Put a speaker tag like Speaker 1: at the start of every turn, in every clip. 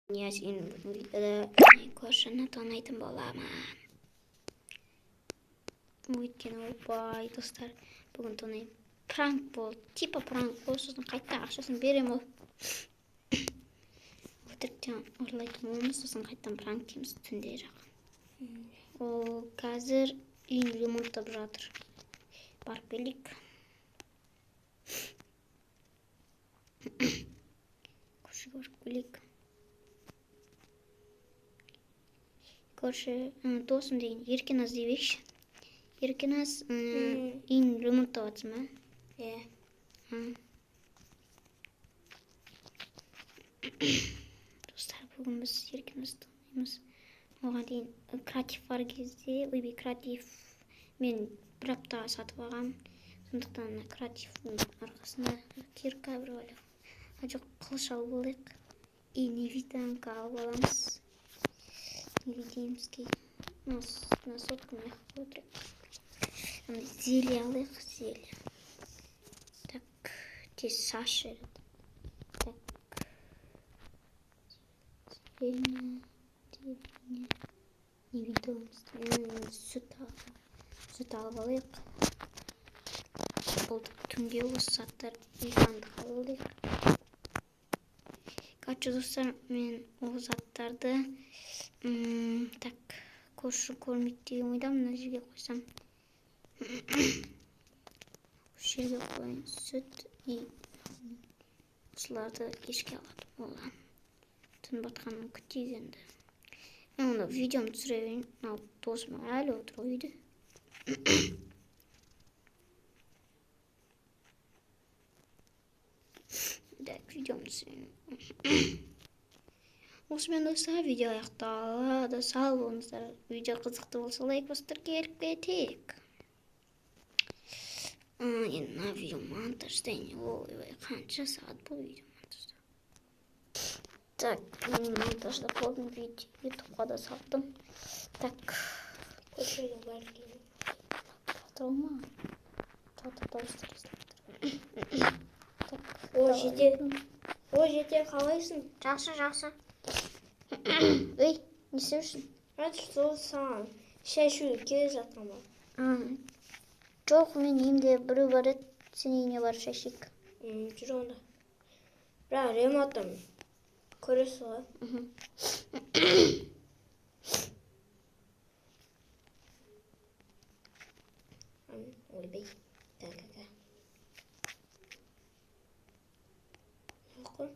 Speaker 1: Я сен видеода көршіні тонайтын боламын. Өйткені ол бай, достар. Бүгін тонаймын. Пранк болды. Типа пранк болды. Сосын қайта ақшасын берем ол. Өтіріктен ұрлайтын боламыз. Сосын қайтадан пранк дейміз түнде жақын. Ол қазір үйін ремонттап жатыр. Барып келейік. Көршіге барып келейік. Көрші, досым деген Еркеназ дейікші. Еркеназ, үйін ремонттап жатсың ба?
Speaker 2: Иә.
Speaker 1: Достар, бүгін біз Еркеназды тонаймыз. Оған дейін креатив бар кезде, ойбай, креатив мен бір аптаға сатып алғам. Сондықтан мына креативтің арқасында кирка бір алайық. А жоқ, қылыш алып алайық. И невидимка алып аламыз. Невидимский. Мына сотканы мына жаққа қойып отырайық. Андай зелье алайық, зелье. Так, тез шаш жібереді. Так. Зелье, зелье. Невидимость. Сүт алып, сүт алып алайық. Болды, түнге осы заттар иванды алып алайық. Короче, достар, мен ол заттарды, так, көрші көрмейді деген ойдамын. Мына жерге қойсам. Осы жерге қояйын. Сүт и осыларды кешке алатын боламын. Түн батқанын күтейік енді. Мен онда видеомды түсіре берейін. Мынау досым әлі отыр ғой үйде. Так, видеомды түсірейін. Осымен, достар, видео аяқталады. Сау болыңыздар. Видео қызықты болса, лайк басып тіркеліп кетейік. Енді мына видео монтаждайын. Ойбай, қанша сағат бұл видео монтаждау. Так, мен монтаждап болдым, видео ютубқа да салдым. Так.
Speaker 2: Көшеге барып келдім.
Speaker 1: Тоқтау ма? Тоқтау дауыстар естіліп тұр. Так,
Speaker 2: О,
Speaker 1: давай.
Speaker 2: жете. О, жете, қалайсың?
Speaker 1: Жақсы, жақсы. Ей, не істеп жүрсің?
Speaker 2: Айтшы, сол саған шай ішуге келе жатқан ба?
Speaker 1: Жоқ, мен үйімде біреу бар еді, сен үйіңе барып шай ішейік.
Speaker 2: Жүр онда. Бірақ ремонтым көресіз ғой. Ойбай. Так, так, так. Қой.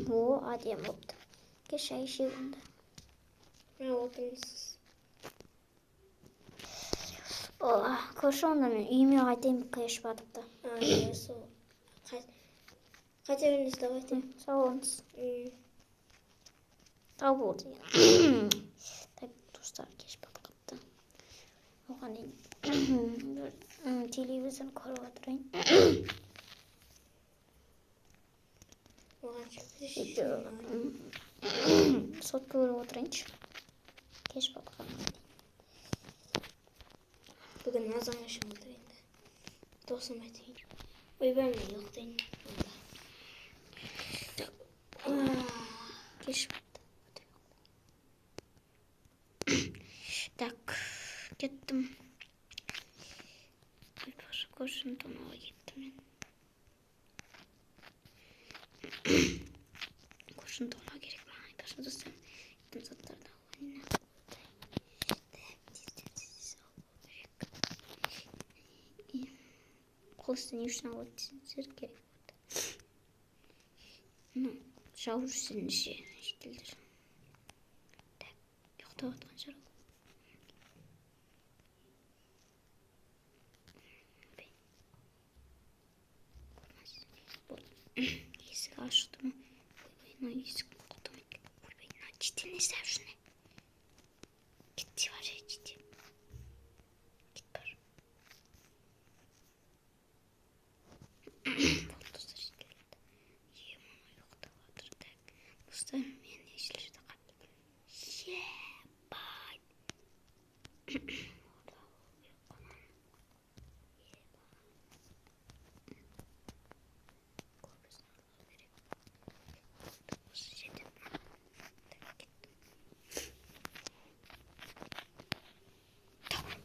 Speaker 1: О, әдемі болыпты. Кел, шай ішейік онда.
Speaker 2: Мен отырмыз.
Speaker 1: О, көрші, онда мен үйіме қайтайын, кеш батыпты.
Speaker 2: А, иә, сол. Қайта беріңіз, давайте.
Speaker 1: Сау болыңыз. Сау бол деген. Так, достар, кеш батып қалыпты. Оған дейін бір, телевизор көріп отырайын.
Speaker 2: Оған
Speaker 1: Видео, сотка көріп отырайыншы. Кеш батқаннан дейін.
Speaker 2: Бүгін азанға шейін отырайын да. Досым айтайын. Ойбай, мен ұйықтайын онда.
Speaker 1: Кеш батты. Так, кеттім. Ойбай, көршім тонауға кеттім мен. Көршім тонау керек маған. Айтпақшы, достар, кеттім заттарды алып алайын. Так, тез, тез, тез алып керек. И қол үсті не үшін алып десеңіздер, керек болды. Ну, жауып жүрсін ше, шетелдер. Так, ұйықтап жатқан шығар ол. Есік ашық тұр ма? Ойбай, мына есік құлыптамайды. Ойбай, мына житель не істеп жүр не? Кет деп бар, житель. Кет бар. Болды, достар, житель кетті. Е, мына ұйықтап жатыр. Так, достар, мен ешілерді қатты. Ебать.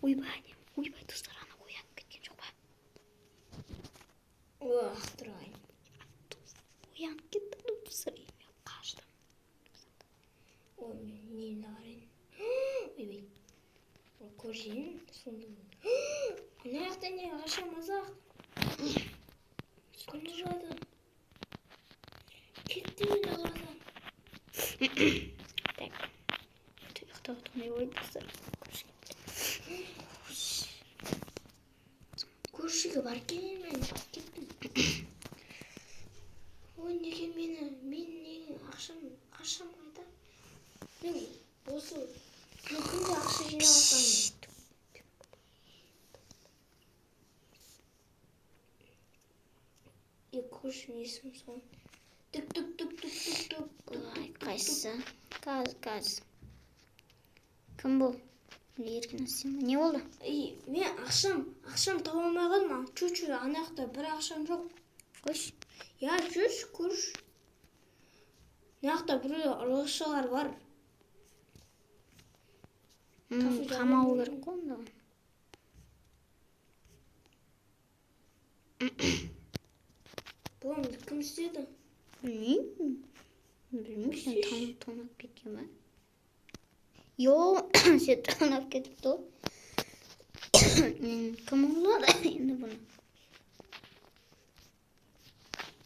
Speaker 1: Ойбай, ойбай, достар, ана оянып кеткен жоқ па?
Speaker 2: Ох, тұрайын.
Speaker 1: Оянып кетті, достар, мен қаштым.
Speaker 2: Ой, мен немді қарайын. Ойбай. Ол көрсең, сонда. Ана жақта не қашамыз-ақ. Кім ұрлады? Кетті мен ұрлады.
Speaker 1: Так. Ұйықтап отырмай ой, достар.
Speaker 2: Көршіге барып келейін мен. Кеттім. Ой, неге мені, мен неге ақшам қайда? Мен осы, мен күнде ақша жинап жатамын. Е, көршім есім соң. Түк, түк, түк, түк, түк, түк, түк,
Speaker 1: Ой, қайсысы? Қазір, қазір. Кім бұл? Еркін сен не болды?
Speaker 2: Ей, мен ақшам таба алмай қалдым. Чуть-чуть ана жақта бір ақшам жоқ.
Speaker 1: Қойшы.
Speaker 2: Я, жүрші, көрші. Мына жақта біреу ұрлықшылар бар.
Speaker 1: Қамау керек қой онда.
Speaker 2: Бұны кім істеді?
Speaker 1: Білмеймін. Білмеймін, сен тонап кеткен ба? Йо, сен тонап кетіпті ғой. Кім ұрлады енді бұны?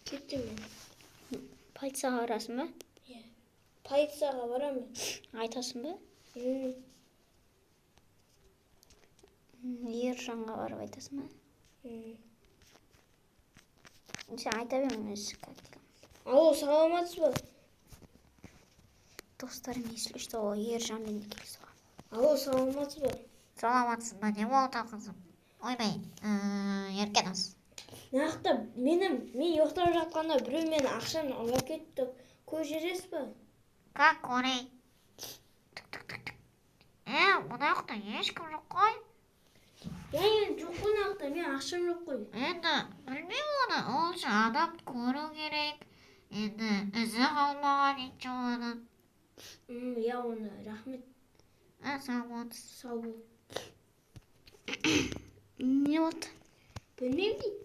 Speaker 2: Кеттім мен.
Speaker 1: Полицияға барасың ба?
Speaker 2: Иә. Полицияға барамын.
Speaker 1: Айтасың ба? Ержанға барып айтасың ба? Сен айта бер, мен өзі как дегенмін.
Speaker 2: Алло, саламатсыз ба?
Speaker 1: Достарым, если что, Ержанмен де келісіп алған.
Speaker 2: Алло, саламатсыз ба?
Speaker 3: Саламатсыз ба, не болды қызым? Ойбай, Еркеназ.
Speaker 2: Мына жақта мен ұйықтап жатқанда біреу менің ақшамды ұрлап кетті. Көріп жүресіз ба?
Speaker 3: Как көрейін? Түк, түк, түк, түк. Мына жақта ешкім жоқ қой.
Speaker 2: Я, енді жоқ қой мына жақта, менің ақшам жоқ қой.
Speaker 3: Енді білмеймін оны, ол үшін адам көру керек. Енді ізі қалмаған ничего.
Speaker 2: Я оны, рахмет.
Speaker 3: Сау болыңыз.
Speaker 2: Сау бол.
Speaker 1: Не болды?
Speaker 2: Білмеймін дейді.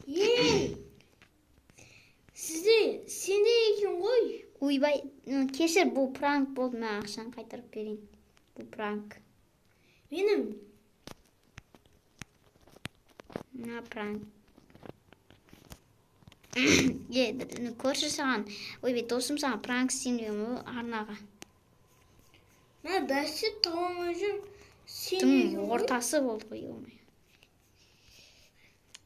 Speaker 2: Ей! Сізде, сенде екен ғой.
Speaker 1: Ойбай, кешір, бұл пранк болды, мен ақшаны қайтарып берейін. Бұл пранк.
Speaker 2: Менің.
Speaker 1: Мына пранк. Е, көрші саған, ойбай, досым саған пранк істеймін деген ғой арнаға.
Speaker 2: Мына бәсе таба алмай жүрмін. Сен
Speaker 1: Тым
Speaker 2: екен ғой.
Speaker 1: ортасы болды ғой, ё-моё.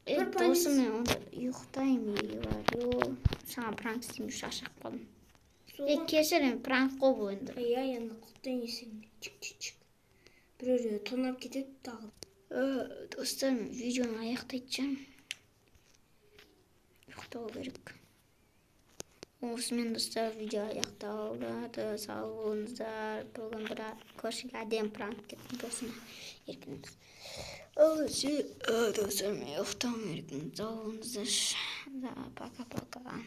Speaker 2: Бір
Speaker 1: Досым, мен онда ұйықтаймын, үйге барып. Саған пранк істеймін, шаршап қалдым. Кешір, енді пранк қой бұл енді.
Speaker 2: Иә, енді құттай есің. Чик, чик, чик. Біреулер тонап кетеді тағы.
Speaker 1: Достар, мен видеоны аяқтайтын шығармын. Ұйықтау керек. Осымен, достар, видео аяқталды. Сау болыңыздар. Бүгін бір көршіге әдемі пранк кеттім досыма. Еркініміз. Достар, мен ұйықтауым керек. Сау болыңыздар. Да, пока-пока.